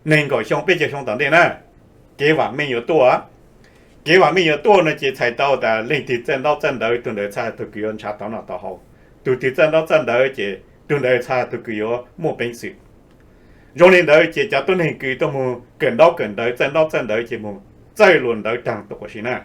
nees nkaum xyoo peb caug xyoo tom ntej na, kev vam meej yuav tuaj. Kev vam meej yuav tuaj no ces txhais tau tas leej twg txawj ntaub txawj ntawv, tus ntawd txhais tau kws yuav ntshav tau noj tau haus, tus twg txawj ntaub txawj ntawv ces tus ntawd txhais tau kws yuav muaj peev xwm. Zoo li ntawd ces cov tuab neeg kws tuaj moog kawm ntaub kawm ntawv, txawj ntaub txawj ntawv ces moog txawj lug ntawv taag tuaj huv si na.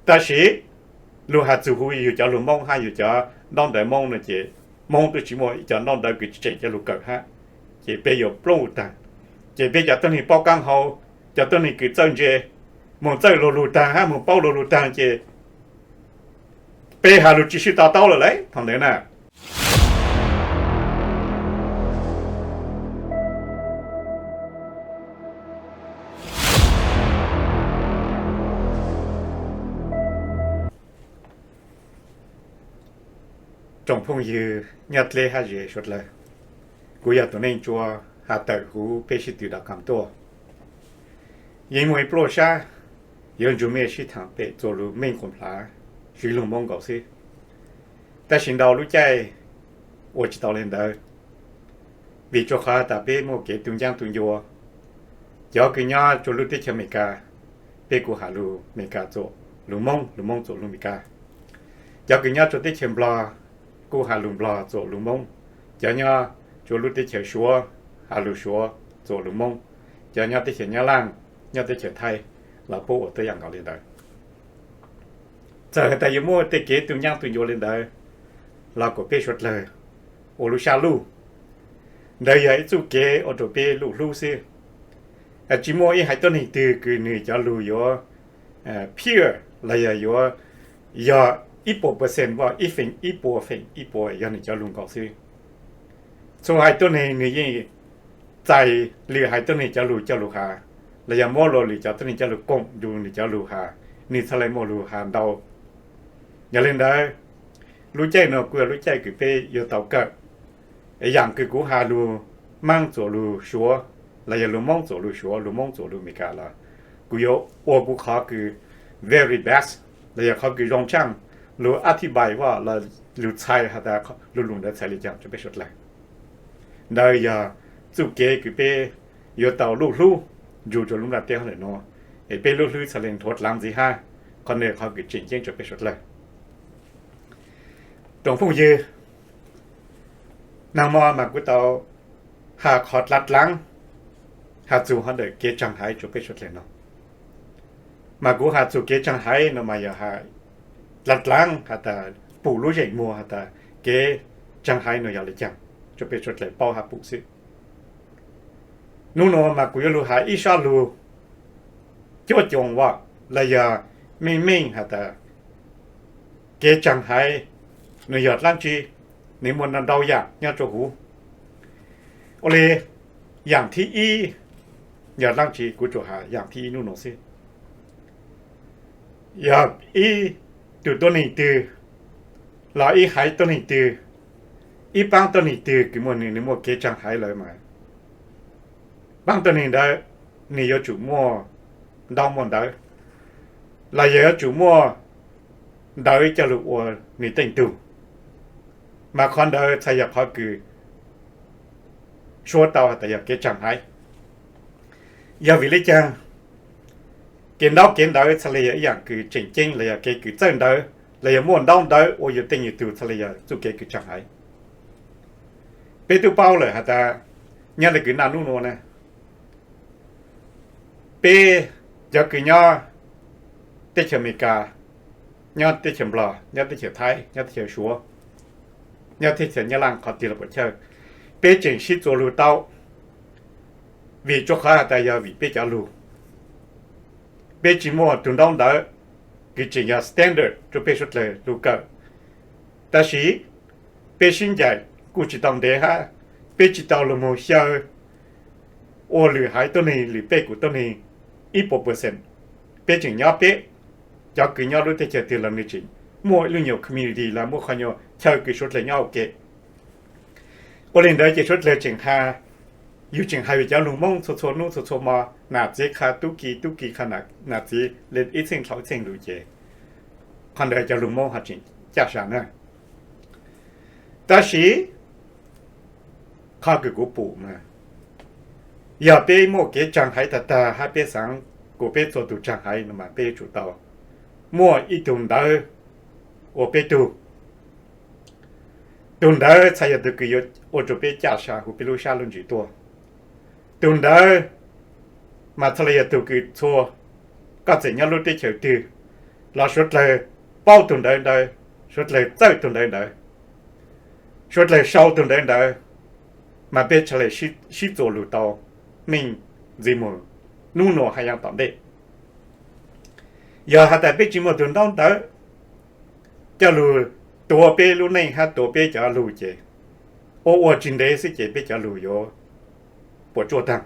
Tab sis lug has txug huv yug cov lug Moob hab yug cov ntaub ntawv Moob no ces Moob tub tsi muaj ib co ntaub ntawv kws tseem coj lug kawm hab, ces peb yuav plooj taag. Ces peb cov tuab neeg paub kaab hau, cov tuab neeg kws txawj ntse, moog txawj lug lug taag hab moog paub lug lug taag ces peb has lug tsi sib to taub lawm thaum ntawd na. Tsoom phooj ywg nyob dleb hab ze suav dlawg, kuv yog tus neej tsua has tawm huv peb sib tw dot com tuaj. Yeej muaj ib pluaj sab yuav nrug mej sib thaam pem txuas lug meej quas nplav, sib lug Moob nkaus xwb. Tab sis ntau lub caij ua tsi tau le ntawd, vim rua qhov tas peb muaj kev tu ncaab tu ncua. Cov kws nyob rua lub teb chaws Amelikas, peb kuj has lug Amelikas txuam lug Moob, lug Moob txuam lug Amelikas. Cov kws nyob rua teb chaws Nplog kuj has lug Nplog txuam lug Moob. Cov nyob rua lub teb chaws Suav has lug Suav txuam lug Moob. Cov nyob teb chaws Nyab Laaj, nyob teb chaws Thaib los puab ua tau yaam nkaus le ntawd. Txawm has tas yuav muaj tej kev tu ncaab tu ncua le ntawd los kuas peb suav dlawg ua lub sab luj. Ntawd yog ib txuj kev ua rua peb luj hlub xwb. Tsi muaj ib haiv tuab neeg twg kws nwg cov lug yuav pure los yog yuav yog ib puas percent, ib feem ib puas feem ib puas yog nwg cov lug nkaus xwb. Txhua haiv tuab neeg nwg yeej txais lwm haiv tuab neeg cov lug coj lug has, los yog muab luas lwm cov tuab neeg coj lug koom nrug nwg cov lug has, nwg txhaj le muaj lug has ntau. Yog le ntawd, lub caij nuav kuj yog lub caij kws peb yuav tau kawm. Yaam kws kuv has lug Maab txuam lug Suav, los yog lug Moob txuam lug Suav, lug Moob txuam lug Amelikas los, kuv yuav ua kuv qhov kws very best, los yog qhov kws zoo tshaaj lug a thi npais vaj los lug txhais has tas lug lug ntawd txhais le caag rua peb suav dlawg. Ntawd yog txuj kev kws peb yuav tau luj hlub nrug rua lub nplaj teb hov ntawm nuav, es peb lub hlwb txhaj le nthuav dlaav ntxiv hab. Qhov ntawd qhov kws tseem ceeb rua peb suav dlawg. Tsoom phooj ywg, nag mo mas kuv tau has qhov dlaav dlaav, has txug hov ntawm kev tsaag haiv rua peb suav dlawg no. Mas kuv has txug kev tsaag haiv no mas yog has dlaav dlaav has tas pum lub zeem muag has tas kev tsaag haiv no yog le caag rua peb suav dlawg paub hab pum xwb. Nub nuav mas kuv yuav lug has ib sab lug cuab coos vaj los yog meej meej has tas kev tsaag haiv nwg yog dlaab tsi, nwg muaj ntau yaam nyob rua huv. Ua le yaam thib ib yog dlaab tsi, kuv tsuas has yaam thib ib nub nuav xwb. Yog ib tug tuab neeg twg los ib haiv tuab neeg twg, ib paab tuab neeg twg kws muaj nwg, nwg muaj kev tsaag haiv lawm mas paab tuab neeg ntawd nwg yuav tsum muaj ntaub muaj ntawv, los yog yuav tsum muaj ntawv coj lug ua nwg teej tug. Mas qhov ntawd txhad yog qhov kws suav tau has tas yog kev tsaag haiv. Yog vim le caag? Kev ntaub kev ntawv txhaj le yog ib yaam kws tseem ceeb, los yog kev kws txawj ntawv, los yog muaj ntaub ntawv ua yug teej yug tug txhaj le yog txuj kev kws tsaag haiv. Peb tub paub lawm has tas nyob le kws naj nub nuav na, peb cov kws nyob teb chaws Amelikas, nyob teb chaws Nplog, nyob teb chaws Thaib, nyob teb chaws Suav, nyob teb chaws Nyab Laaj qhov twg los puam chawj, peb tseem sib txuas lug tau, vim rua qhov has tas yog vim peb cov lug. Peb tsis muaj tug ntaub ntawv kws tseem yog standard rua peb suav dlawg lug kawm. Tab sis peb sib ncaim kuj tsis tau ntev hab, peb tsis tau lug moog xyaw ua lwm haiv tuab neeg, lwm peb kuv tuab neeg ib puas percent. Peb tseem nyob peb, cov kws nyob lub teb chaws twg los nwg tseem muaj lub nyuas community los muaj qhov nyuas chaw kws suav dlawg nyob ua ke. Ua le ntawd ces suav dlawg tseem has, yug tseem has yug cov lug Moob txhua txhua nub txhua txhua mo, nam txiv qha tub ki, tub ki qha nam txiv le ib txheej dlhau ib txheej lug ces qhov ntawd cov lug Moob ho tseem caj sa na. Tab sis qhov kws kuv pum mas Yog peb muaj kev tsaag haiv tag tag hab peb xaav kuas peb txhua tug tsaag haiv no mas peb yuav tsum tau muaj ib tug ntawv ua peb tug. Tug ntawv txhaj yog tug kws yuav ua rua peb caj sa huv peb lub sab lub ntsws tuaj. Tug ntawv mas txhaj le yog tug kws txhua koj txawm nyob lub teb chaws twg los suav dlawg paub tug ntawv ntawd, suav dlawg txawj tug ntawv ntawd, suav dlawg sau tug ntawv ntawd, mas peb txhaj le sib txuas lug tau meej ntxiv moog nub nua hab yav tom ntej. Yog has tas peb tsi muaj tug ntaub ntawv coj lug tuav peb lub neej hab tuav peb cov lug ces ua ua tsi ntev xwb ces peb cov lug yuav puas tsuaj taag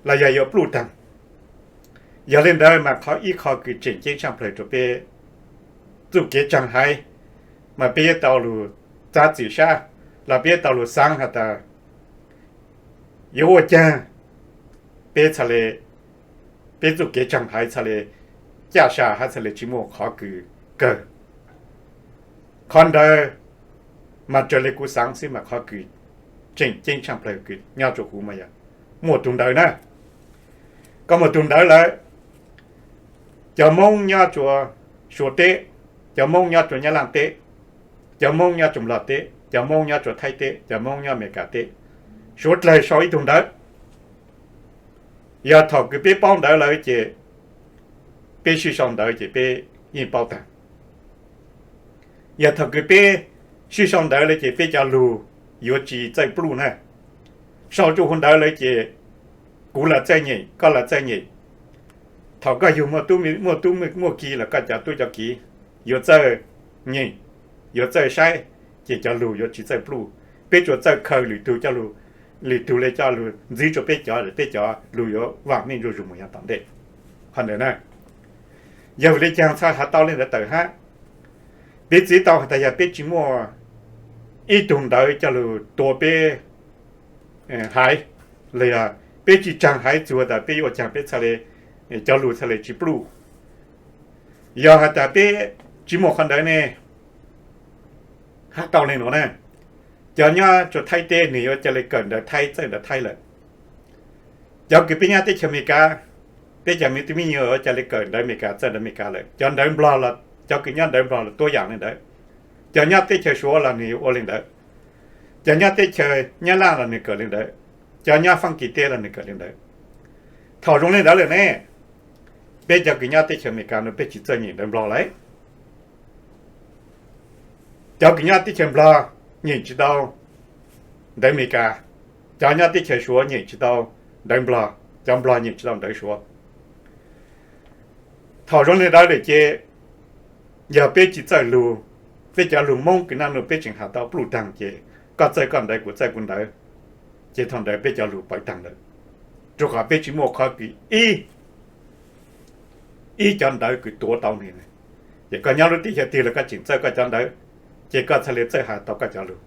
los yog yuav pluj taag. Yog le ntawd mas qhov ib qho kws tseem ceeb tshaaj plawg rua peb txuj kev tsaag haiv mas peb yuav tau lug txav txim sab los peb yuav tau lug xaav has tas yuav ua caag peb txhaj le, peb txuj kev tsaag haiv txhaj le caj sa hab txhaj le tsi muaj qhov kws kawg. Qhov ntawd mas raws le kuv xaav xwb mas qhov kws tseem ceeb tshaaj plawg kws nyob rua huv mas yog muaj tug ntawv na. Koj muaj tug ntawv lawm, cov Moob nyob rua Suav teb, cov Moob nyob rua Nyab Laaj teb, cov Moob nyob rua Nplog teb, cov Moob nyob rua Thaib teb, cov Moob nyob Amelikas teb, suav dlawg sau ib tug ntawv. Yog thaum kws peb paub ntawv lawm ces peb sib sau ntawv ces peb yeej paub taag. Yog thaum kws peb sib sau ntawv lawm ces peb cov lug yuav tsi txawj pluj na. Sau rua huv ntawv lawm ces kuv lam txawj nyeem, koj lam txawj nyeem. Thaum koj yug muaj tub muaj ki los koj cov tub cov ki yuav txawj nyeem, yuav txawj saib, ces cov lug yuav tsi txawj pluj. Peb tsuas txawj khaws lwm tug coj lug, lwm tug le coj lug ntxiv rua peb cov, peb cov lug yuav vaam meej zuj zus moog yav tom ntej. Qhov ntawd na, yog vim le caag txhaj has tau le ntawd tawm hab? Piv txwv tau has tas yog peb tsi muaj ib tug ntawv coj lug tua peb haiv, los yog peb tsi tsaag haiv txug tas peb yuav ua caag peb txhaj le, cov lug txhaj le tsi pluj. Yog has tas peb tsi muaj qhov ntawd ne, has tau le nuav na, cov nyob rua Thaib teb nwg yuav ca le kawm ntawv Thaib, txawj ntawv Thaib lawm. Cov kws peb nyob teb chaws Amelikas, peb cov me tub me nyuam yuav ca le kawm ntawv Amelikas, txawj ntawv Amelikas lawm. Cov ntawv Nplog los, cov kws nyob ntawv Nplog los tuab yaam le ntawd. Cov nyob teb chaws Suav los nwg ua le ntawd. Cov nyob teb chaws Nyab Laj los nwg kawm le ntawd. Cov nyob Faab Kis teb los nwg kawm le ntawd. Thaum zoo le ntawd lawm ne, peb cov kws nyob teb chaws Amelikas no peb tsi txawj nyeem ntawv Nplog lawm. Cov kws nyob teb chaws Nplog nyeem tsi tau ntawv Amelikas, cov nyob teb chaws Suav nyeem tsi tau ntawv Nplog, cov Nplog nyeem tsi tau ntawv Suav. Thaum zoo le ntawd lawm ces yog peb tsi txawj lug, peb cov lug Moob kws naj nug peb tseem has tau pluj taag ces koj txawj koj ntawv kuv txawj kuv ntawv, ces thaum ntawd peb cov lug pawv taag lawm, rua qhov peb tsi muaj qhov kws ib, ib cov ntawv kws tuav tau nwg. Ces koj nyob lub teb chaws twg los koj tseem txawj koj cov ntawv, ces koj txhaj le txawj has tau koj cov lug.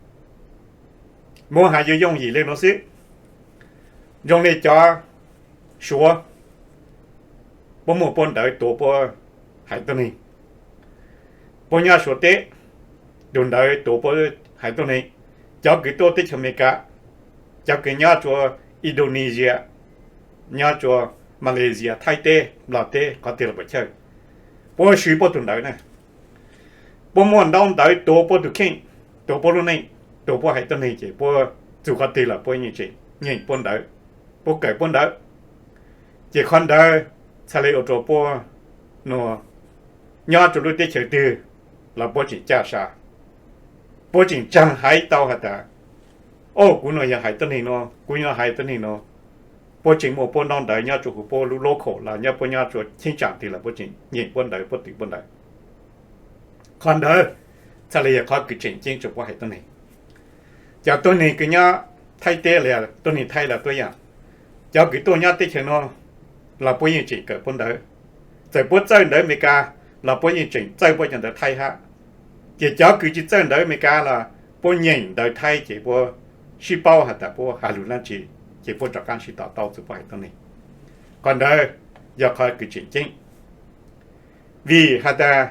Muab has yuav yooj yim le nuav xwb. Zoo le cov Suav, puab muaj puab ntawv tuav puab haiv tuab neeg. Puab nyob Suav teb, tug ntawv tuav puab haiv tuab neeg. Cov kws tuaj teb chaws Amelikas, cov kws nyob rua Indonesia, nyob rua Malaysia, Thaib teb, Nplog teb, qhov twg los puas chawj, puab swv puab tug ntawv na. Puab muaj ntaub ntawv tuav puab tug kheej, tuav puab lub neej, tuav puab haiv tuab neeg ces puab txug qhov twg los puab yeej tseem nyeem puab ntawv, puab kawm puab ntawv. Ces qhov ntawd txhaj le ua rua puab nua nyob rua lub teb chaws twg los puab tseem caj sa, puab tseem tsaag haiv tau has tas, o, kuv nua yog haiv tuab neeg nua, kuv nua haiv tuab neeg nua. Puab tseem muaj puab ntaub ntawv nyob rua huv puab lub local los nyob puab nyob rua cheeb tsam twg los puab tseem nyeem puab ntawv, puab twv puab ntawv. Qhov ntawd txhaj le yog qhov kws tseem ceeb rua puab haiv tuab neeg. Cov tuab neeg kws nyob Thaib teb los yog tuab neeg Thaib los tuab yaam, cov kws tuaj nyob teb chaws nua los puab yeej tseem kawm puab ntawv. Txawm puab txawj ntawv Amelikas los puab yeej tseem txawj puab cov ntawv Thaib hab. Ces cov kws tsi txawj ntawv Amelikas los puab nyeem ntawv Thaib ces puab sib paub has tas puab has lug dlaab tsi, ces puab rov qaab sib tom taub txug puab haiv tuab neeg. Qhov ntawd yog qhov kws tseem ceeb. Vim has tas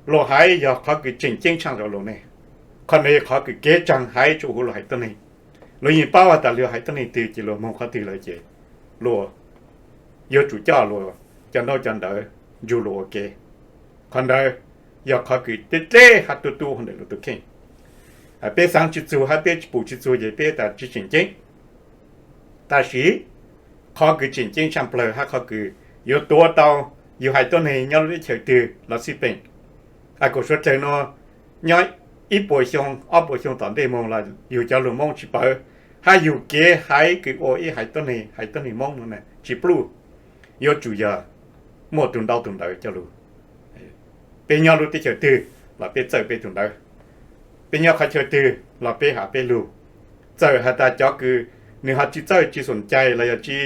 luag haiv yog qhov kws tseem ceeb tshaaj rua luag neej. Qhov ntawd yog qhov kws kev tsaag haiv rua huv luag haiv tuab neeg. Luag yeej paub has tas luag haiv tuab neeg twg ces luag moog qhov twg lawm ces luag yuav tsum coj luag cov ntaub cov ntawv nrug luag ua ke. Qhov ntawd yog qhov kws deb deb hab tub tub hauv ntawm luag tus kheej. Peb xaav tsi txug hab peb pum tsi txug ces peb tas tsi tseem ceeb. Tab sis qhov kws tseem ceeb tshaj plawg hab qhov kws yuav tuav tau yug haiv tuab neeg nyob lub teb chaws twg los xij peem, kuas suav dlawg nuav nyob ib puas xyoo ob puas xyoo tom ntej moog los yug cov lug Moob tsi pawv, hab yug kev haiv kws ua ib haiv tuab neeg, haiv tuab neeg Moob nuav tsi pluj. Yuav tsum yog muaj tug ntaub tug ntawv coj lug. Peb nyob lub teb chaws twg los peb txawj peb tug ntawv, peb nyob qhov chaw twg los peb has peb lug. Txawm has tas cov kws nwg ho tsi txawj tsi xum cai los yog tsi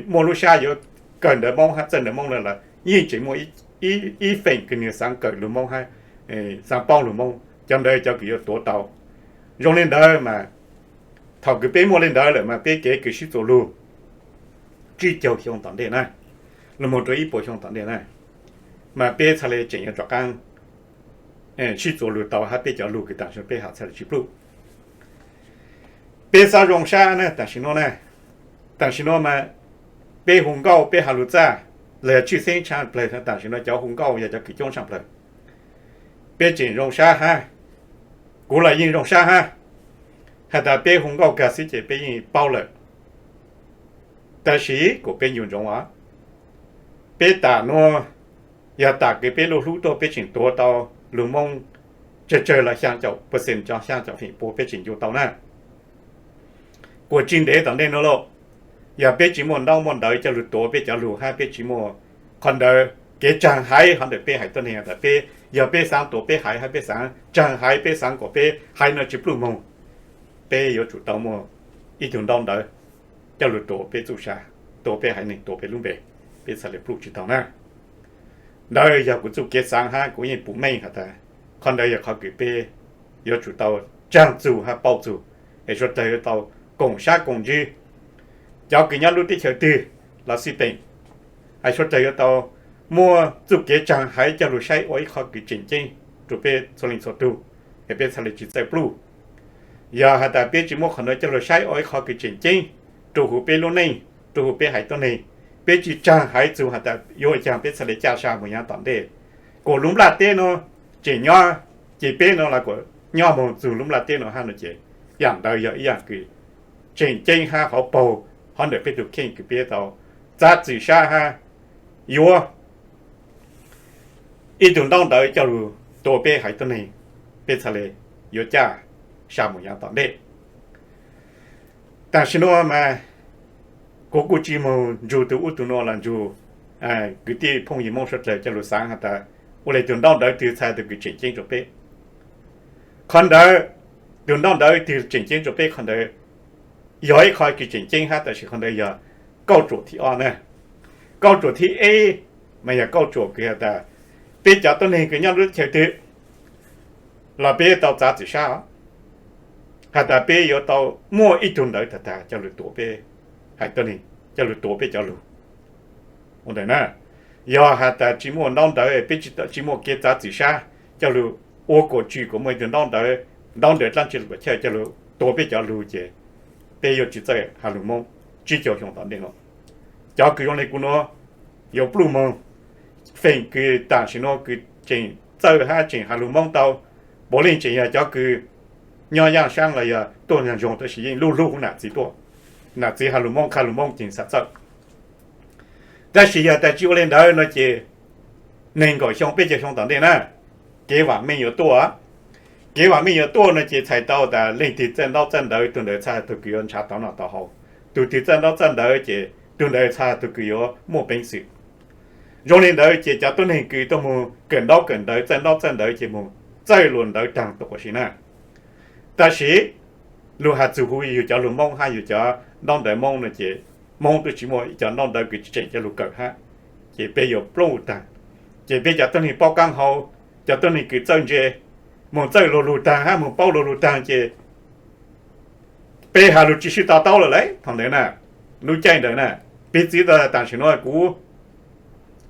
muaj lub sab yuav kawm ntawv Moob hab txawj ntawv Moob lawm los yeej tseem muaj ib feem kws nwg xaav kawm lug Moob hab xaav paub lug Moob. Cov ntawd cov kws yuav tuav tau. Zoo le ntawd mas thaum kws peb muaj le ntawd lawm mas peb kev kws sib txuas lug tsib caug xyoo tom ntej na, lug moog rua ib puas xyoo tom ntej na, mas peb txhaj le tseem yuav rov qaab sib txuas lug tau hab peb cov lug kws taam sim no peb has txhaj le tsi pluj. Peb xaav zoo sab na taam sim no na, taam sim no mas peb hu nkauj peb has lug txaj los yog tshwj xeeb tshaj plawg, taam sim no cov hu nkauj yog cov kws coob tshaj plawg. Peb tseem zoo sab hab, kuv los yeej zoo sab hab, has tas peb hu nkauj kag xwb ces peb yeej paub lawm. Tab sis kuas peb ncu ntsoov os, peb tam nuav yog tam kws peb luj hlub tuaj peb tseem tuav tau lug Moob tsawg tsawg los xyaa caum percent, cov xyaa caum feem pua peb tseem ncu tau na. Kuas tsi ntev tom ntej nuav lauj, yog peb tsi muaj ntaub muaj ntawv coj lug tuav peb cov lug hab peb tsi muaj qhov ntawd kev tsaag haiv hov ntawm peb haiv tuab neeg tas peb, yog peb xaav tuav peb haiv hab peb xaav tsaag haiv peb xaav kuas peb haiv nuav tsi pluj moog, peb yuav tsum tau muaj ib tug ntaub ntawv coj lug tuav peb txuj sa, tuav peb haiv neeg tuav peb lub npe, peb txhaj le pluj tsi tau na. Ntawd yog kuv txuj kev xaav hab kuv yeej pum meej has tas qhov ntawd yog qhov kws peb yuav tsum tau tsaag txug hab paub txug, es suav dlawg yuav tau koom sab koom ntsws. Cov kws nyob lub teb chaws twg los xij peem, suav dlawg yuav tau muaj txuj kev tsaag haiv coj lug saib ua ib qhov kws tseem ceeb rua peb txhua leej txhua tug, es peb txhaj le tsi txawj pluj. Yog has tas peb tsi muab qhov ntawd coj lug saib ua ib qhov kws tseem ceeb rua huv peb lub neej, rua huv peb haiv tuab neeg, peb tsi tsaag haiv txug has tas yuav ua caag peb txhaj le caj sa moog yaav tom ntej, kuas lub nplaj teb nuav tseem nyob, ces peb nuav los kuas nyob moog txug lub nplaj teb nuav hab no ces, yaam ntawd yog ib yaam kws tseem ceeb hab hauv paug hov ntawm peb tug kheej kws peb tau txav txim sab hab yuav ib tug ntaub ntawv coj lug tuav peb haiv tuab neeg, peb txhaj le yuav caj sa moog yaav tom ntej. Taam sim nuav mas kuv kuj tsi moog nrug tug ub tug nuav los nrug kwv tij phooj ywg Moob suav dlawg coj lug xaav has tas ua le tug ntaub ntawv twg txhaj tug kws tseem ceeb rua peb. Qhov ntawd, tug ntaub ntawv twg tseem ceeb rua peb qhov ntawd yog ib qho kws tseem ceeb hab, tab sis qhov ntawd yog kauj tsuam thib ob na. Kauj tsuam thib ib mas yog kauj tsuam kws has tas peb cov tuab neeg kws nyob lub teb chaws twg los peb tau txav txim sab os, has tas peb yuav tau muaj ib tug ntawv tag tag coj lug tuav peb haiv tuab neeg, coj lug tuav peb cov lug. Ua ntawm na, yog has tas tsi muaj ntaub ntawv, peb tsi muaj kev txav txim sab coj lug ua kuas tsi kuas muaj ib tug ntaub ntawv, ntaub ntawv dlaab tsi los kuas chaw coj lug tuav peb cov lug ces peb yuav tsi txawj has lug Moob tsib caug xyoo tom ntej no. Cov kws zoo le kuv nuav yuav pluj moog. Feem kws taam sim nuav kws tseem txawj hab tseem has lug Moob tau, puav leej tseem yog cov kws nyob yaaj saab los yog tuaj nyob zoo tab sis yeej lub hlub nam txiv tuaj. Nam txiv has lug Moob, qha lug Moob ces xav txawj. Tab sis yog tas tsi ua le ntawd no ces neeg nkaum xyoo peb caug xyoo tom ntej na, kev vaam meej yuav tuaj. Kev vaam meej yuav tuaj no ces txhais tau tas leej twg txawj ntaub txawj ntawv tug ntawd txhaj tug kws yuav nrhav tau noj tau haus, tug twg txawj ntaub txawj ntawv ces tug ntawd txhaj tug kws yuav muaj peev xwm. Zoo le ntawd ces cov tuab neeg kws tuaj moog kawm ntaub kawm ntawv txawj ntaub txawj ntawv ces moog txawj lug ntawv taag tuaj ua si na. Tab sis lug has txug huv yug cov lug Moob hab yug cov ntaub ntawv Moob no ces Moob twb tsi muaj ib cov ntaub ntawv kws tseem coj lug kawm hab, ces peb yuav pluj taag. Ces peb cov tuab neeg paub kaab hau, cov tuab neeg kws txawj ntse, moog txawj luag lug taag hab moog paub luag lug taag ces peb has lug tsi sib to taub lawm lauj. Thaum ntawd na, lub caij ntawd na, piv txwv tas taam sim nuav kuv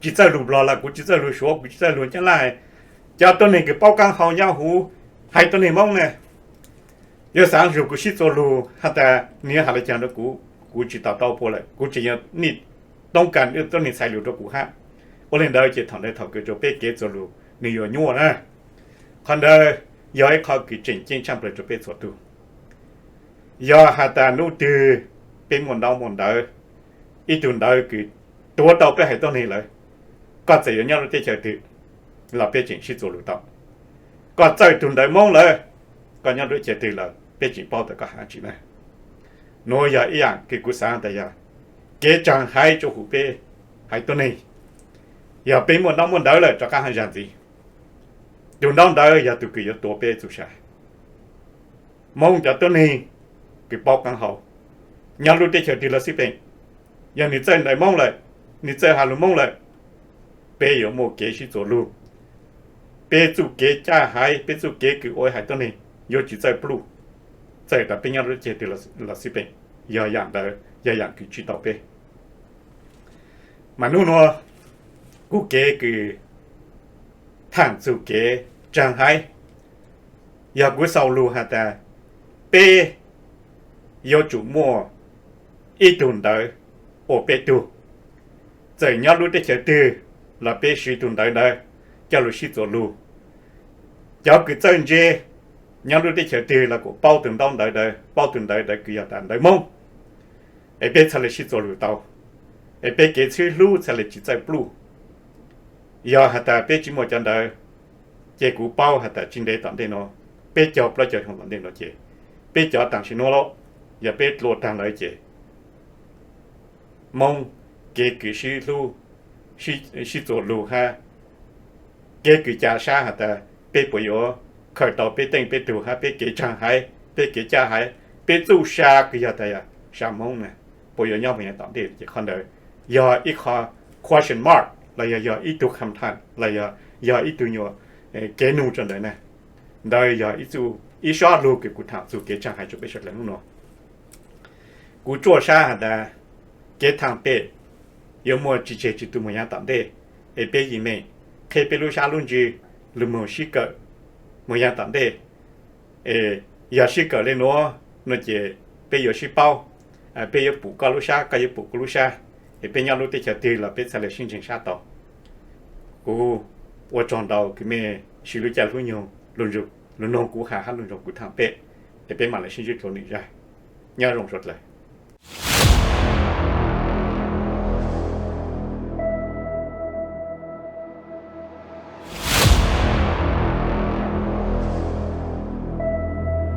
tsi txawj lug Nplog los kuv tsi txawj lug Suav, kuv tsi txawj lug Nyab Laj, cov tuab neeg kws paub kaab hau nyob huv haiv tuab neeg Moob na yuav xaav zug kuv sib txuas lug has tas nwg yuav has le caag rua kuv, kuv tsis to taub pua lawm, kuv tseem yog nej toob kas tuab neeg txhais lus rau kuv hab. Ua li ntawd ces thaum ntawd thaum kws rau peb kev txuas lug nws yuav nyuaj na. Qhov ntawd yog ib qho kws tseem ceeb tshaj plaws rau peb txhua tug. Yog has tas nub twg peb muaj ntaub muaj ntawv, ib tug ntawv kws tuav tau peb haiv tuab neeg lawm, koj txawm yuav nyob lub teb chaws twg los peb tseem sib txuas lug tau. Koj txawj tug ntawv Moob lawm, koj nyob lub teb chaws twg los peb tseem paub tas koj has dab tsi na. Nuav yog ib yaam kws kuv xaav tas yog kev tsaag haiv rua huv peb haiv tuab neeg. Yog peb muaj ntaub muaj ntawv lawm rov qaab hab zag ntxiv, tug ntaub ntawv yog tug kws yuav tuav peb txuj sa. Moob cov tuab neeg kws paub qaab hau nyob lub teb chaws twg los xij peem, yog nwg txawj ntawv Moob lawm, nwg txawj has lug Moob lawm, peb yuav muaj kev sib txuas lug. Peb txuj kev caj haiv, peb txuj kev kws ua haiv tuab neeg yuav tsi txawj pluj, txawm tas peb nyob lub teb chaws twg los xij peem, yog yaam ntawd yog yaam kws tsi tau peb. Mas nub nuav kuv kev kws thaam txug kev tsaag haiv, yog kuv xaus lug has tas peb yuav tsum muaj ib tug ntawv ua peb tug. Txawm nyob lub teb chaws twg los peb siv tug ntawv ntawd coj lug sib txuas lug. Cov kws txawj ntse nyob lub teb chaws twg los kuj paub tug ntaub ntawv ntawd, paub tug ntawv ntawd kws yog tas ntawv Moob, es peb txhaj le sib txuas lug tau, es peb kev txhwb hlub txhaj le tsi txawj pluj. Yog has tas peb tsi muaj cov ntawd, ces kuv paub has tas tsi ntev tom ntej nuav, peb caug plaub caug xyoo tom ntej nuav ces, peb cov taam sim nuav lawm, yog peb dlua taag lawm ces Moob kev kws sib hlub, sib txuas lug hab kev kws ca sab has tas peb puas yuav khaws tau peb teej peb tug hab peb kev tsaag haiv, peb kev caj haiv, peb txuj sa kws yog tas yog sa Moob na, puas yuav nyob moog yav tom ntej. Ces qhov ntawd yog ib qho question mark los yog yog ib tug kham tham los yog yog ib tug nyuas kev nug rua ntawd na. Ntawd yog ib txuj, ib sob lug kws kuv thaam txug kev tsaag haiv rua peb suav dlawg nub nuav. Kuv tsuaj sab has tas kev thaam pem yuav muaj tsi tseg tsi tu moog yav tom ntej, es peb yim meem qheb peb lub sab lub ntsws lug moog sib kawm moog yav tom ntej. Es yog sib kawm le nuav no ces peb yuav sib paub, peb yuav pum koj lub sab, koj yuav pum kuv lub sab, es peb nyob lub teb chaws twg los peb txhaj le sib ntseeg sab tau. Kuv ua tsaug ntau kws mej siv lub caij lub nyoog lug noog kuv has hab lug noog kuv thaam pem, es peb maam le sib ntsib dlua nwg zag. Nyob zoo suav dlawg.